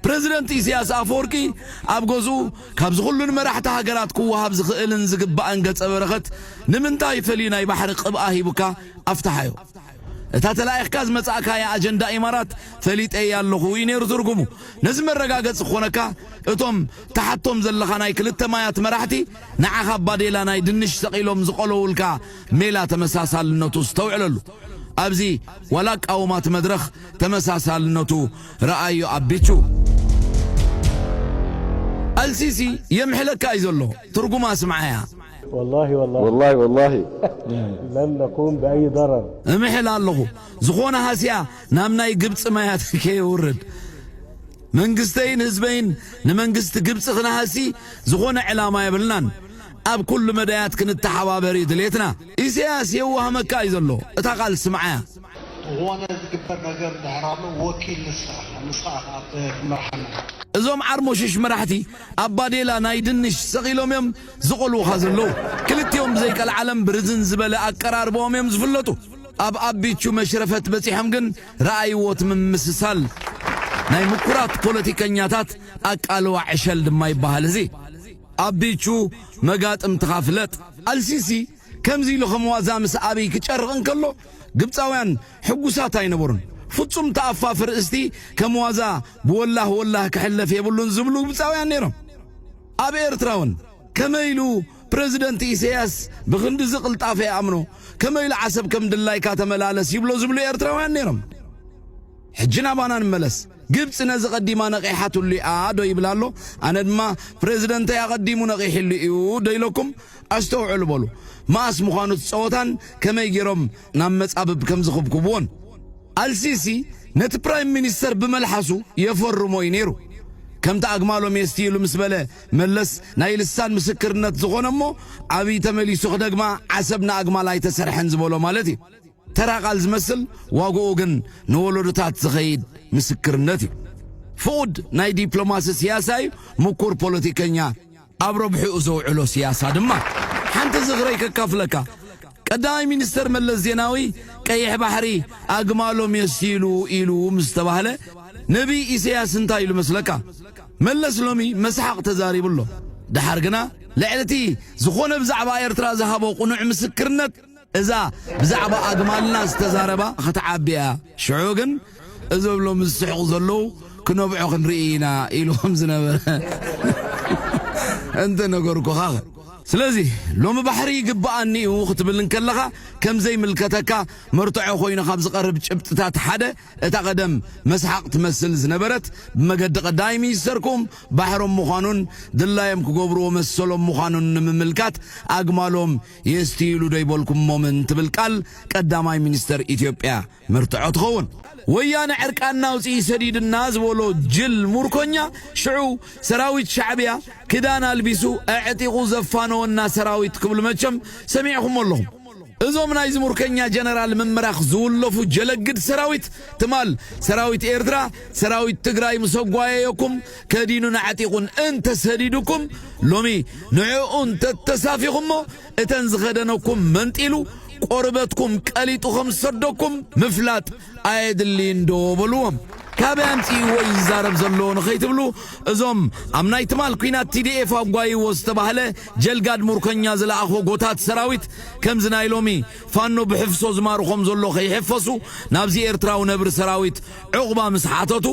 ፕረዚደንት ኢሳያስ ኣፈወርቂ ኣብ ገዝኡ ካብዚ ኩሉ ንመራሕቲ ሃገራት ክወሃብ ዝኽእልን ዝግባእን ገጸ በረኸት ንምንታይ ፈልዩ ናይ ባሕሪ ቅብኣ ሂቡካ ኣፍትሓዮ? እታ ተላኢኽካ ዝመጻእካያ ኣጀንዳ ኢማራት ፈሊጠያ ኣለኹ እዩ ነይሩ ትርጉሙ። ነዚ መረጋገጺ ክኾነካ እቶም ትሓቶም ዘለኻ ናይ ክልተ ማያት መራሕቲ ንዓኻ ባዴላ ናይ ድንሽ ሰቒሎም ዝቆለውልካ ሜላ ተመሳሳልነቱ ዝተውዕለሉ። ኣብዚ ዋላ ኣቃውማት መድረኽ ተመሳሳልነቱ ረኣዮ ኣቢቹ። ኣልሲሲ የምሕለካ እዩ ዘሎ። ትርጉማ ስምዓያ። والله والله والله والله لن نقوم بأي ضرر እምሕል ኣለኹ ዝኾነ ሃስያ ናብ ናይ ግብፂ ማያት ከየውርድ። መንግስተይን ህዝበይን ንመንግስቲ ግብፂ ክነሃሲ ዝኾነ ዕላማ የብልናን። ኣብ ኩሉ መዳያት ክንተሓባበር እዩ ድሌትና። ኢሳያስ የዋህመካ እዩ ዘሎ። እታ ቃል ስምዓያ። ዝኾነ ዝግበር ነገር ድሕር ኣሎ ወኪል ንስኻ ንስኻ ኢኻ ትመርሓና። እዞም ዓርሞሽሽ መራሕቲ ኣብ ባዴላ ናይ ድንሽ ሰቒሎም እዮም ዝቖልዉኻ ዘለዉ። ክልቲኦም ብዘይቀልዓለም ብርዝን ዝበለ ኣቀራርባኦም እዮም ዝፍለጡ። ኣብ ኣቢቹ መሽረፈት በጺሖም ግን ረኣይዎ እቲ ምምስሳል ናይ ምኩራት ፖለቲከኛታት ኣቃልዋ ዕሸል ድማ ይበሃል። እዚ ኣቢቹ መጋጥምትኻ ፍለጥ። ኣልሲሲ ከምዚ ኢሉ ከም ዋዛ ምስ ኣብይ ክጨርቕ እንከሎ ግብጻውያን ሕጉሳት ኣይነበሩን። ፍጹም ተኣፋፍር እስቲ ከም ዋዛ ብወላህ ወላህ ክሕለፍ የብሉን ዝብሉ ግብጻውያን ነይሮም። ኣብ ኤርትራ እውን ከመይ ኢሉ ፕረዚደንት ኢሳያስ ብኽንድዚ ቅልጣፈ ይኣምኖ፣ ከመይ ኢሉ ዓሰብ ከም ድላይካ ተመላለስ ይብሎ ዝብሉ ኤርትራውያን ነይሮም። ሕጂ ናባና ንመለስ። ግብጺ ነዚ ቀዲማ ነቒሓትሉ እያ ዶ ይብል ኣሎ? ኣነ ድማ ፕረዚደንተይ ኣቐዲሙ ነቒሕሉ እዩ ዶ ኢለኩም? ኣስተውዕሉ በሉ። መኣስ ምዃኑ እቲ ጸወታን ከመይ ገይሮም ናብ መጻብብ ከም ዝኽብክብዎን። ኣልሲሲ ነቲ ፕራይም ሚኒስተር ብመልሓሱ የፈርሞ እዩ ነይሩ። ከምቲ ኣግማሎም የስትይሉ ምስ በለ መለስ ናይ ልሳን ምስክርነት ዝኾነ እሞ ኣብይ ተመሊሱ ክደግማ ዓሰብ ንኣግማል ኣይተሰርሐን ዝበሎ ማለት እዩ። ተራ ቃል ዝመስል ዋግኡ ግን ንወለዶታት ዝኸይድ ምስክርነት እዩ። ፍቑድ ናይ ዲፕሎማሲ ስያሳ እዩ፣ ምኩር ፖለቲከኛ ኣብ ረብሕኡ ዘውዕሎ ስያሳ ድማ። ሓንቲ ዝኽረይ ከካፍለካ። ቀዳማይ ሚኒስተር መለስ ዜናዊ ቀይሕ ባሕሪ ኣግማሎም የስይሉ ኢሉ ምስ ተባህለ ነቢይ ኢሳያስ እንታይ ኢሉ መስለካ? መለስ ሎሚ መስሓቕ ተዛሪቡ ኣሎ። ደሓር ግና ልዕሊ እቲ ዝኾነ ብዛዕባ ኤርትራ ዝሃቦ ቅኑዕ ምስክርነት እዛ ብዛዕባ ኣግማልና ዝተዛረባ ክትዓቢ እያ። ሽዑ ግን እዞም ሎሚ ዝስሕቑ ዘለዉ ክነብዖ ክንርኢ ኢና ኢሉ ከም ዝነበረ እንተ ነገርኩኻ። ስለዚ ሎሚ ባሕሪ ይግብኣኒ እዩ ክትብል እንከለኻ ከም ዘይምልከተካ መርትዖ ኮይኑ ካብ ዝቐርብ ጭብጥታት ሓደ እታ ቀደም መስሓቕ ትመስል ዝነበረት ብመገዲ ቀዳማይ ሚኒስተርኩም ባሕሮም ምዃኑን ድላዮም ክገብርዎ መሰሎም ምዃኑን ንምምልካት ኣግማሎም የስትይሉ ዶ ይበልኩሞምን ትብል ቃል ቀዳማይ ሚኒስተር ኢትዮጵያ መርትዖ ትኸውን። ወያነ ዕርቃንና ኣውፅኢ ሰዲድና ዝበሎ ጅል ሙርኮኛ ሽዑ ሰራዊት ሻዕብያ ክዳን ኣልቢሱ ኣዕጢቑ ዘፋነወና ሰራዊት ክብሉ መቸም ሰሚዕኹሞ ኣለኹም። እዞም ናይዚ ሙርከኛ ጀነራል ምምራኽ ዝውለፉ ጀለግድ ሰራዊት ትማል ሰራዊት ኤርትራ ሰራዊት ትግራይ ምስ ኣጓየየኩም ከዲኑን ኣዕጢቑን እንተሰዲዱኩም ሎሚ ንዕኡ እንተተሳፊኹሞ እተን ዝኸደነኩም መንጢሉ ቆርበትኩም ቀሊጡ ከም ዝሰደኩም ምፍላጥ ኣየድልይን ዶ በልዎም። ካበይ ኣምፂእዎ እዩ ዝዛረብ ዘሎ ንኸይትብሉ እዞም ኣብ ናይ ትማል ኲናት ቲ ዲ ኤፍ ኣጓይዎ ዝተባህለ ጀልጋድ ሙርከኛ ዝለኣኾ ጎታት ሰራዊት ከምዚ ናይ ሎሚ ፋኖ ብሕፍሶ ዝማርኾም ዘሎ ከይሕፈሱ ናብዚ ኤርትራዊ ነብሪ ሰራዊት ዕቑባ ምስ ሓተቱ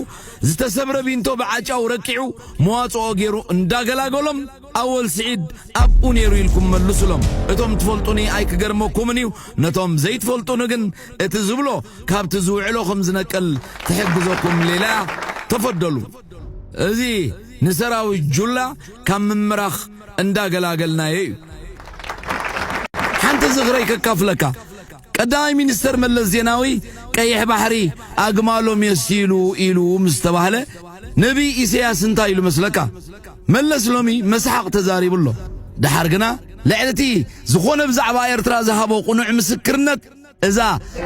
ዝተሰብረ ቢንቶ ብዓጫው ረቂዑ መዋፅኦ ገይሩ እንዳገላገሎም ኣወል ስዒድ ኣብኡ ነይሩ ኢልኩም መልሱሎም። እቶም ትፈልጡኒ ኣይክገርመኩምን እዩ። ነቶም ዘይትፈልጡኒ ግን እቲ ዝብሎ ካብቲ ዝውዕሎ ከም ዝነቅል ትሕግዘኩም ሌላ እያ። ተፈደሉ። እዚ ንሰራዊት ጁላ ካብ ምምራኽ እንዳገላገልናዮ እዩ። ሓንቲ ዝኽረይ ከካፍለካ። ቀዳማይ ሚኒስተር መለስ ዜናዊ ቀይሕ ባሕሪ ኣግማሎም የስይሉ ኢሉ ምስ ተባህለ ነቢይ ኢሳያስ እንታይ ኢሉ መስለካ? መለስ ሎሚ መስሓቕ ተዛሪቡ ኣሎ። ደሓር ግና ልዕሊ እቲ ዝኾነ ብዛዕባ ኤርትራ ዝሃቦ ቅኑዕ ምስክርነት እዛ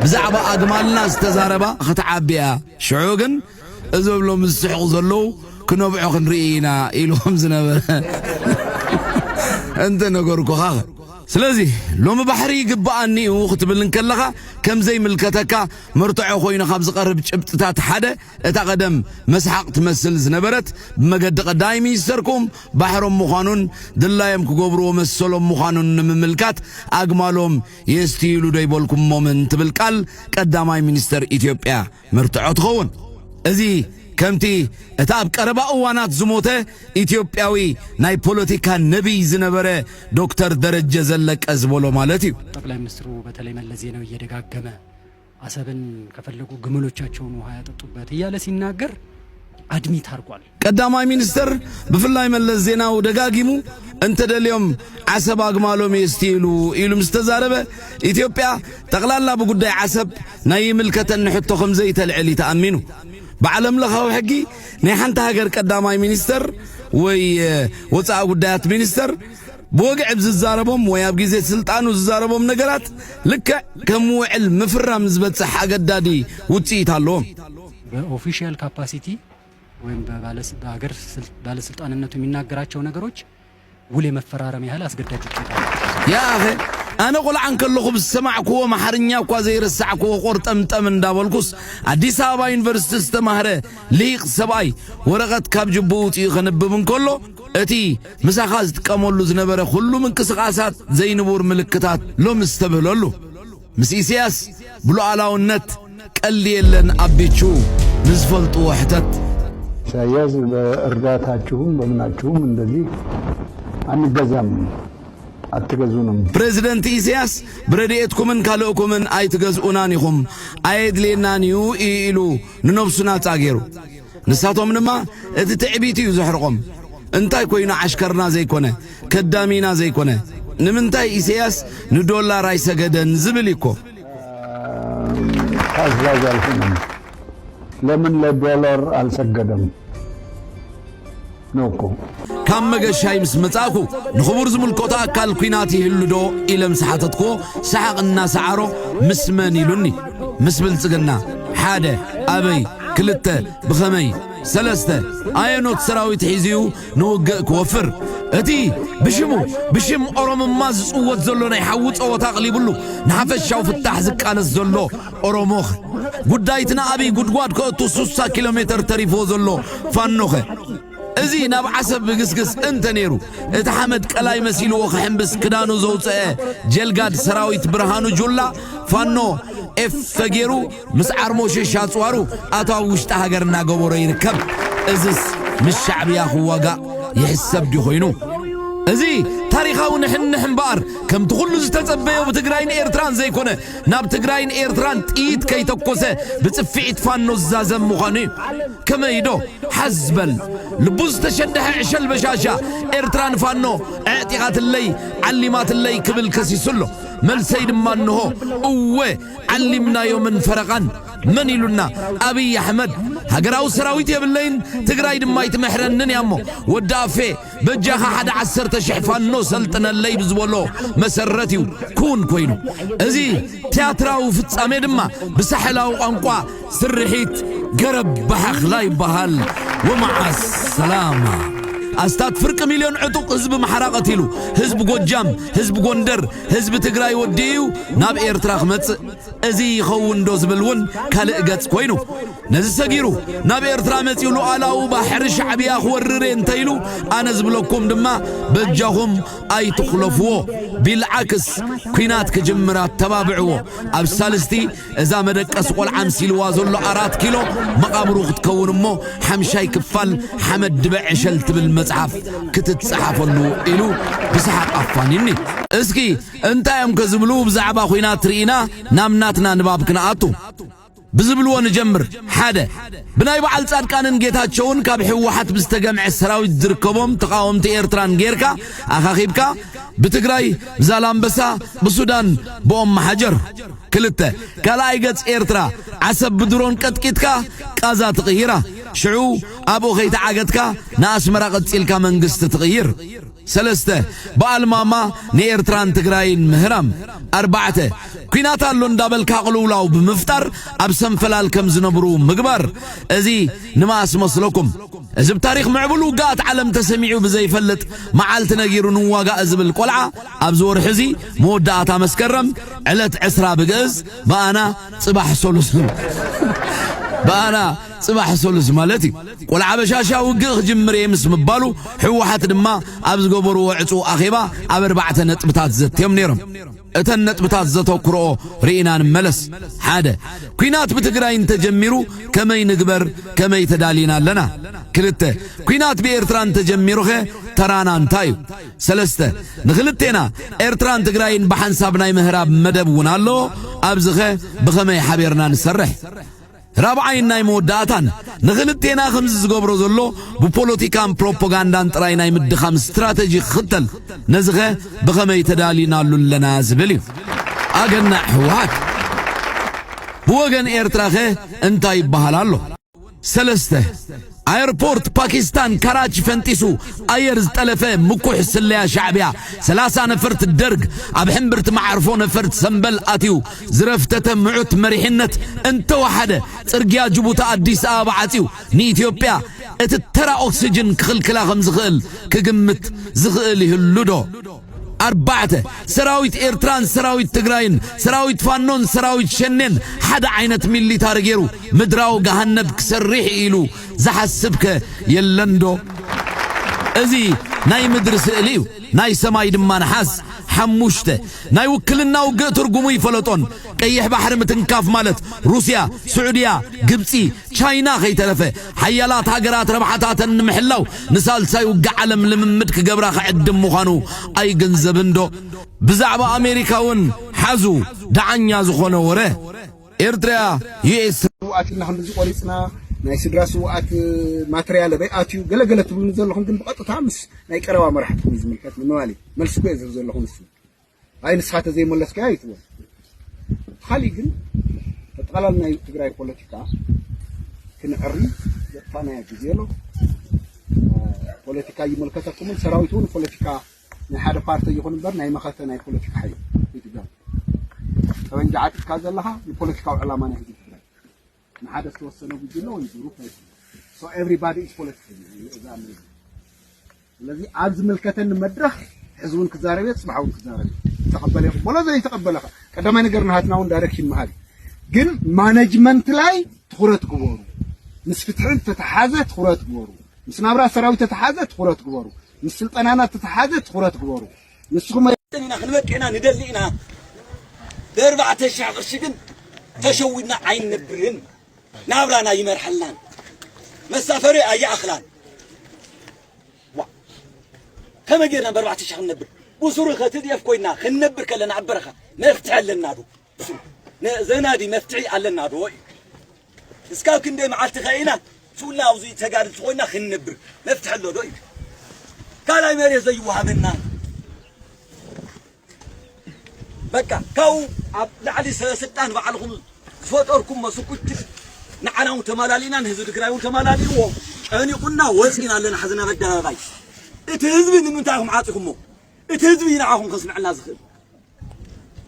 ብዛዕባ ኣግማልና ዝተዛረባ ክትዓቢ እያ። ሽዑ ግን እዞም ሎሚ ዝስሕቑ ዘለዉ ክነብዖ ክንርኢ ኢና ኢሉ ከም ዝነበረ እንተ ነገርኩኻ። ስለዚ ሎሚ ባሕሪ ይግብኣኒ እዩ ክትብል እንከለኻ፣ ከም ዘይምልከተካ መርትዖ ኮይኑ ካብ ዝቐርብ ጭብጥታት ሓደ፣ እታ ቀደም መስሓቕ ትመስል ዝነበረት፣ ብመገዲ ቀዳማይ ሚኒስተርኩም ባሕሮም ምዃኑን ድላዮም ክገብርዎ መሰሎም ምዃኑን ንምምልካት፣ ኣግማሎም የስትይሉ ዶ ኣይበልኩሞምን ትብል ቃል ቀዳማይ ሚኒስተር ኢትዮጵያ መርትዖ ትኸውን። እዚ ከምቲ እቲ ኣብ ቀረባ እዋናት ዝሞተ ኢትዮጵያዊ ናይ ፖለቲካ ነቢይ ዝነበረ ዶክተር ደረጀ ዘለቀ ዝበሎ ማለት እዩ። ጠቅላይ ሚኒስትሩ በተለይ መለስ ዜናዊ እየደጋገመ «አሰብን ከፈለጉ ግመሎቻቸውን ውሃ ያጠጡበት» እያለ ሲናገር አድሚት አድርጓል። ቀዳማይ ሚኒስተር ብፍላይ መለስ ዜናዊ ደጋጊሙ፣ "እንተደልዮም ዓሰብ ኣግማሎም የስትይሉ" ኢሉ ምስ ተዛረበ፣ ኢትዮጵያ ጠቕላላ ብጉዳይ ዓሰብ ናይ ይምልከተኒ ሕቶ ከም ዘይተልዕል እዩ ተኣሚኑ። ብዓለም ለኻዊ ሕጊ ናይ ሓንቲ ሃገር ቀዳማይ ሚኒስተር ወይ፣ እ፣ ወጻኢ ጉዳያት ሚኒስተር ብወግዒ ኣብ ዝዛረቦም ወይ ኣብ ግዜ ስልጣኑ ዝዛረቦም ነገራት ልክዕ ከም ውዕል ምፍራም ዝበጽሕ ኣገዳዲ ውጽኢት ኣለዎም። በኦፊሻል ካፓሲቲ ወይም በባለስ-፣ በሀገር ስል-፣ ባለስልጣንነቱ የሚናገራቸው ነገሮች ውል የመፈራረም ያህል አስገዳጅ ውጤት አላቸው። ያኸ፣ ኣነ ቆልዓ እንከለኹ ብዝሰማዕክዎ ኣምሓርኛ እኳ ዘይረሳዕክዎ ቆርጠምጠም እንዳበልኩስ፣ ኣዲስ ኣበባ ዩኒቨርሲቲ ዝተማህረ ሊቅ ሰብኣይ ወረቐት ካብ ጅብኡ ውፅኡ ከንብብ እንከሎ፣ እቲ ምሳኻ ዝጥቀመሉ ዝነበረ ኩሉ ምንቅስቓሳት ዘይንቡር ምልክታት ሎም ዝተብህለሉ። ምስ ኢሳያስ ብሉዓላውነት ቀልዲ የለን ኣቢቹ ንዝፈልጥዎ ሕተት። ኢሳያስ በእርዳታችሁም በምናችሁም እንደዚህ አንገዛም፣ አትገዙንም። ፕሬዚደንት ኢሳያስ ብረድኤትኩምን ካልእኩምን ኣይትገዝኡናን ኢኹም፣ ኣየድልየናን እዩ ኢሉ ንነብሱ ናጻ ገይሩ። ንሳቶም ድማ እቲ ትዕቢት እዩ ዘሕርቖም። እንታይ ኮይኑ ዓሽከርና ዘይኮነ፣ ከዳሚና ዘይኮነ፣ ንምንታይ ኢሳያስ ንዶላር ኣይሰገደን ዝብል እዩ እኮ። ታዛዥ አልሆነም። ለምን ለዶላር አልሰገደም ነው እኮ። ካብ መገሻይ ምስ መጻእኩ ንኽቡር ዝምልከቶ ኣካል ኲናት ይህሉ ዶ ኢለ ምስ ሓተትክዎ፣ ሰሓቕ እናሰዓሮ፣ ምስ መን ኢሉኒ። ምስ ብልጽግና። ሓደ፣ ኣበይ? ክልተ፣ ብኸመይ? ሰለስተ፣ ኣየኖት ሰራዊት ሒዙ እዩ ንውግእ ክወፍር? እቲ ብሽሙ፣ ብሽም ኦሮምማ ዝጽወት ዘሎ ናይ ሓዊ ጸወታ ኣቕሊቡሉ ንሓፈሻዊ ፍታሕ ዝቃለስ ዘሎ ኦሮሞኸ? ጉዳይትና ኣብይ ጉድጓድ ከእቱ ሱሳ ኪሎ ሜተር ተሪፍዎ ዘሎ ፋኖኸ? እዚ ናብ ዓሰብ ብግስግስ እንተ ነይሩ፣ እቲ ሓመድ ቀላይ መሲልዎ ክሕምብስ ክዳኑ ዘውፀአ ጀልጋድ ሰራዊት ብርሃኑ ጁላ ፋኖ ኤፍ ፈጌሩ ምስ ዓርሞሽሽ ኣፅዋሩ ኣቶ ኣብ ውሽጢ ሃገር እናገበሮ ይርከብ። እዝስ ምስ ሻዕብያ ክዋጋእ ይሕሰብ ድዩ ኮይኑ? እዚ ታሪኻዊ ንሕንሕ እምበኣር፣ ከምቲ ኩሉ ዝተጸበዮ ብትግራይን ኤርትራን ዘይኮነ፣ ናብ ትግራይን ኤርትራን ጥይት ከይተኮሰ ብጽፍዒት ፋኖ ዝዛዘም ምዃኑ እዩ። ከመይ ዶ? ሓዝ በል። ልቡ ዝተሸድሐ ዕሸል በሻሻ ኤርትራ ንፋኖ ኣዕጢቓትለይ፣ ዓሊማትለይ ክብል ከሲሱ ኣሎ። መልሰይ ድማ እንሆ፣ እወ፣ ዓሊምናዮምን ፈረቓን። መን ኢሉና? ኣብይ ኣሕመድ። ሃገራዊ ሰራዊት የብለይን፣ ትግራይ ድማ ኣይትምሕረንን እያ እሞ፣ ወዲ ኣፌ፣ በጃኻ ሓደ ዓሰርተ ሽሕ ፋኖ ሰልጥነለይ ብዝበሎ መሰረት እዩ ክውን ኮይኑ። እዚ ቲያትራዊ ፍጻሜ ድማ ብሳሕላዊ ቋንቋ ስርሒት ገረብ ብሓኽላ ይበሃል። ወመዓስ ሰላማ። ኣስታት ፍርቂ ሚልዮን ዕጡቕ ህዝቢ ኣምሓራ ቀቲሉ፣ ህዝቢ ጎጃም፣ ህዝቢ ጎንደር፣ ህዝቢ ትግራይ ወዲኡ ናብ ኤርትራ ክመጽእ። እዚ ይኸውን ዶ ዝብል እውን ካልእ ገጽ ኮይኑ፣ ነዚ ሰጊሩ ናብ ኤርትራ መጺኡ ሉዓላዊ ባሕሪ ሻዕብያ ክወርር እየ እንተኢሉ፣ ኣነ ዝብለኩም ድማ በጃኹም ኣይትኹለፍዎ። ቢልዓክስ ኲናት ክጅምር ኣተባብዕዎ። ኣብ ሳልስቲ እዛ መደቀሲ ቆልዓ ኣምሲልዋ ዘሎ ኣራት ኪሎ መቓብሩ ክትከውን እሞ፣ ሓምሻይ ክፋል ሓመድ ድበ ዕሸል ትብል መጽሓፍ ክትጸሓፈሉ ኢሉ ብሰሓቕ ኣፋኒኒ። እስኪ እንታይ እዮም ከዝብሉ ብዛዕባ ኲናት ርኢና ናብ ናትና ንባብ ክንኣቱ። ብዝብልዎ ንጀምር። ሓደ፣ ብናይ በዓል ጻድቃንን ጌታቸውን ካብ ህወሓት ብዝተገምዐ ሰራዊት ዝርከቦም ተቓወምቲ ኤርትራን ጌርካ ኣኻኺብካ ብትግራይ ብዛላምበሳ ብሱዳን ብኦም መሓጀር። ክልተ፣ ካልኣይ ገጽ ኤርትራ ዓሰብ ብድሮን ቀጥቂጥካ ቃዛ ትቕይራ። ሽዑ ኣብኡ ከይተዓገትካ ንኣስመራ ቀጺልካ መንግስቲ ትቕይር። ሰለስተ፣ ብኣልማማ ንኤርትራን ትግራይን ምህራም። ኣርባዕተ፣ ኲናት ኣሎ እንዳበልካ ቅልውላው ብምፍጣር ኣብ ሰንፈላል ከም ዝነብሩ ምግባር። እዚ ንመኣስ መስለኩም? እዚ ብታሪኽ ምዕቡል ውግኣት ዓለም ተሰሚዑ ብዘይፈልጥ፣ መዓልቲ ነጊሩ ንዋጋእ ዝብል ቆልዓ፣ ኣብዚ ወርሒ እዚ መወዳእታ መስከረም ዕለት ዕስራ ብግእዝ ብኣና ጽባሕ ሰሉስ፣ ብኣና ጽባሕ ሰሉስ ማለት እዩ። ቆልዓ በሻሻ ውግእ ክጅምር እየ ምስ ምባሉ፣ ህወሓት ድማ ኣብ ዝገበርዎ ዕጹው ኣኼባ ኣብ ኣርባዕተ ነጥብታት ዘትዮም ነይሮም። እተን ነጥብታት ዘተኩርኦ ርኢና ንመለስ። ሓደ፣ ኲናት ብትግራይ እንተጀሚሩ ከመይ ንግበር፣ ከመይ ተዳሊና ኣለና? ክልተ፣ ኲናት ብኤርትራ እንተጀሚሩኸ ተራና እንታይ እዩ? ሰለስተ፣ ንኽልቴና ኤርትራን ትግራይን ብሓንሳብ ናይ ምህራብ መደብ እውን ኣሎ። ኣብዚኸ ብኸመይ ሓቢርና ንሰርሕ? ራብዓይን ናይ መወዳእታን፣ ንኽልቴና ከምዚ ዝገብሮ ዘሎ ብፖለቲካን ፕሮፓጋንዳን ጥራይ ናይ ምድኻም ስትራተጂ ክኽተል፣ ነዚኸ ብኸመይ ተዳሊናሉ ኣለና ዝብል እዩ። ኣገናዕ ህወሓት። ብወገን ኤርትራኸ እንታይ ይበሃል ኣሎ? ሰለስተ፣ ኣየርፖርት ፓኪስታን ካራቺ ፈንጢሱ ኣየር ዝጠለፈ ምኩሕ ስለያ ሻዕብያ፣ ሰላሳ ነፈርቲ ደርግ ኣብ ሕምብርቲ መዓርፎ ነፈርቲ ሰምበል ኣትዩ ዝረፍተተ ምዑት መሪሕነት እንተወሓደ፣ ጽርግያ ጅቡቲ ኣዲስ ኣበባ ዓጽዩ ንኢትዮጵያ እቲ ተራ ኦክስጅን ክኽልክላ ከም ዝኽእል ክግምት ዝኽእል ይህሉ ዶ? ኣርባዕተ፣ ሰራዊት ኤርትራን ሰራዊት ትግራይን ሰራዊት ፋኖን ሰራዊት ሸኔን ሓደ ዓይነት ሚሊታሪ ገይሩ ምድራዊ ገሃነብ ክሰርሕ ኢሉ ዝሓስብከ የለንዶ? እዚ ናይ ምድሪ ስእሊ እዩ፣ ናይ ሰማይ ድማ ነሓስ። ሓሙሽተ፣ ናይ ውክልና ውግእ ትርጉሙ ይፈለጦን። ቀይሕ ባሕሪ ምትንካፍ ማለት ሩስያ፣ ስዑድያ፣ ግብጺ፣ ቻይና ከይተረፈ ሓያላት ሃገራት ረብሓታተን ንምሕላው ንሳልሳይ ውግእ ዓለም ልምምድ ክገብራ ክዕድም ምዃኑ ኣይግንዘብን ዶ? ብዛዕባ ኣሜሪካ እውን ሓዙ ደዓኛ ዝኾነ ወረ። ኤርትራ፣ ዩ ኤስ ስውኣት ኢልና ክንድዚ ቆሪፅና ናይ ስድራ ስውኣት ማተርያል ኣበይ ኣትዩ ገለገለ ትብሉኒ ዘለኹም፣ ግን ብቐጥታ ምስ ናይ ቀረባ መራሕትኩም እዩ ዝምልከት። ንምባል እዩ መልሲ እኮ እየ ዝህብ ዘለኹ። ንሱ ኣይ ንስኻ ተዘይመለስካዮ ኣይትበል። ካሊእ ግን ኣጠቓላሊ ናይ ትግራይ ፖለቲካ ክንዕሪ ዘጥፋእናዮ ግዜ ኣሎ። ፖለቲካ ይመልከተኩምን ሰራዊት እውን ፖለቲካ ናይ ሓደ ፓርቲ ይኹን እምበር ናይ መኸተ ናይ ፖለቲካ ሓይሊ እዩ ትግራይ። ጠበንጃ ዓጢቕካ ዘለኻ ንፖለቲካዊ ዕላማ ናይ ህዝቢ ትግራይ ንሓደ ዝተወሰነ ጉጅለ ወይ ግሩፕ ኣይኮነን። So everybody is political። እዚ ኣብ መሬት ስለዚ ኣብ ዝምልከተኒ መድረኽ ሕዚ እውን ክዛረብ እየ፣ ፅባሕ እውን ክዛረብ እየ። ተቐበለ ይቕበሎ፣ ዘይተቐበለ ኸ ቀዳማይ ነገር ናሃትና እውን ዳይሬክሽን ምሃብ እዩ። ግን ማነጅመንት ላይ ትኹረት ግበሩ። ምስ ፍትሒ ተተሓዘ ትኹረት ግበሩ። ምስ ናብራ ሰራዊት ተተሓዘ ትኹረት ግበሩ። ምስ ስልጠናና ተተሓዘ ትኹረት ግበሩ። ንስኹም ኢና ክንበቅ ኢና ንደሊ ኢና። ብኣርባዕተ ሺሕ ቅርሺ ግን ተሸዊድና ኣይንነብርን። ናብራና ይመርሐልናን መሳፈሪ ኣይኣኽላን። ዋ፣ ከመይ ጌርና ብኣርባዕተ ሺሕ ክንነብር? ብሱሩ ከ ትድኤፍ ኮይና ክንነብር ከለና ኣብ በረኻ መፍትሒ ኣለና ዶ? ብሱሩ ነ-፣ ዘናዲ መፍትሒ ኣለና ዶ እዩ? እስካብ ክንደይ መዓልቲ ከ ኢና ሱልና ኣብዚ ተጋድልቲ ኮይና ክንነብር መፍትሒ ኣሎ ዶ እዩ? ካልኣይ መሬት ዘይወሃበና በቃ ካብኡ ኣብ ላዕሊ ሰ-፣ ስልጣን ባዕልኹም ዝፈጠርኩሞ ስኩችት ንዓና እውን ተማላሊእና ንህዝቢ ትግራይ እውን ተማላሊእዎ ጨኒቑና ወፂና ኣለና። ሕዚ ናብ ኣደባባይ እቲ ህዝቢ ንምንታይ ኢኹም ዓፂኹሞ? እቲ ህዝቢ እዩ ንዓኹም ከስምዐና ዝኽእል።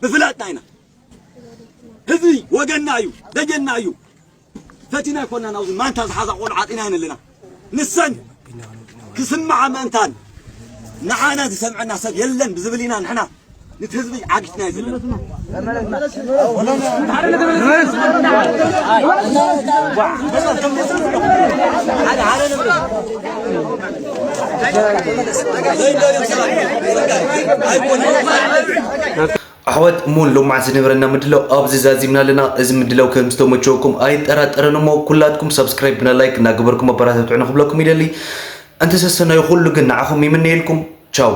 ብፍላጥና ኢና። ህዝቢ ወገንና እዩ፣ ደጀንና እዩ። ፈቲና ኣይኮናን ኣብዚ ማንታ ዝሓዛ ቆልዓ ዓፂና ኢና ኣለና። ንሰን ክስምዓ ምእንታን ንዓና ዝሰምዐና ሰብ የለን ብዝብል ኢና ንሕና ንቲ ህዝቢ ዓጊትና እዩ ዘለና። ኣሕዋት፣ እሞ ሎማዓንቲ ዝነበረና ምድላው ኣብዚ ዛዚምና ኣለና። እዚ ምድላው ከም ዝተመቸወኩም ኣይጠራጠርን እሞ ኩላትኩም ሳብስክራይብ እና ላይክ እናገበርኩም ኣበረታትዑ ንክብለኩም ይደሊ። እንተ ሰሰናዩ ኩሉ ግን ንዓኹም ይምነየልኩም። ቻው።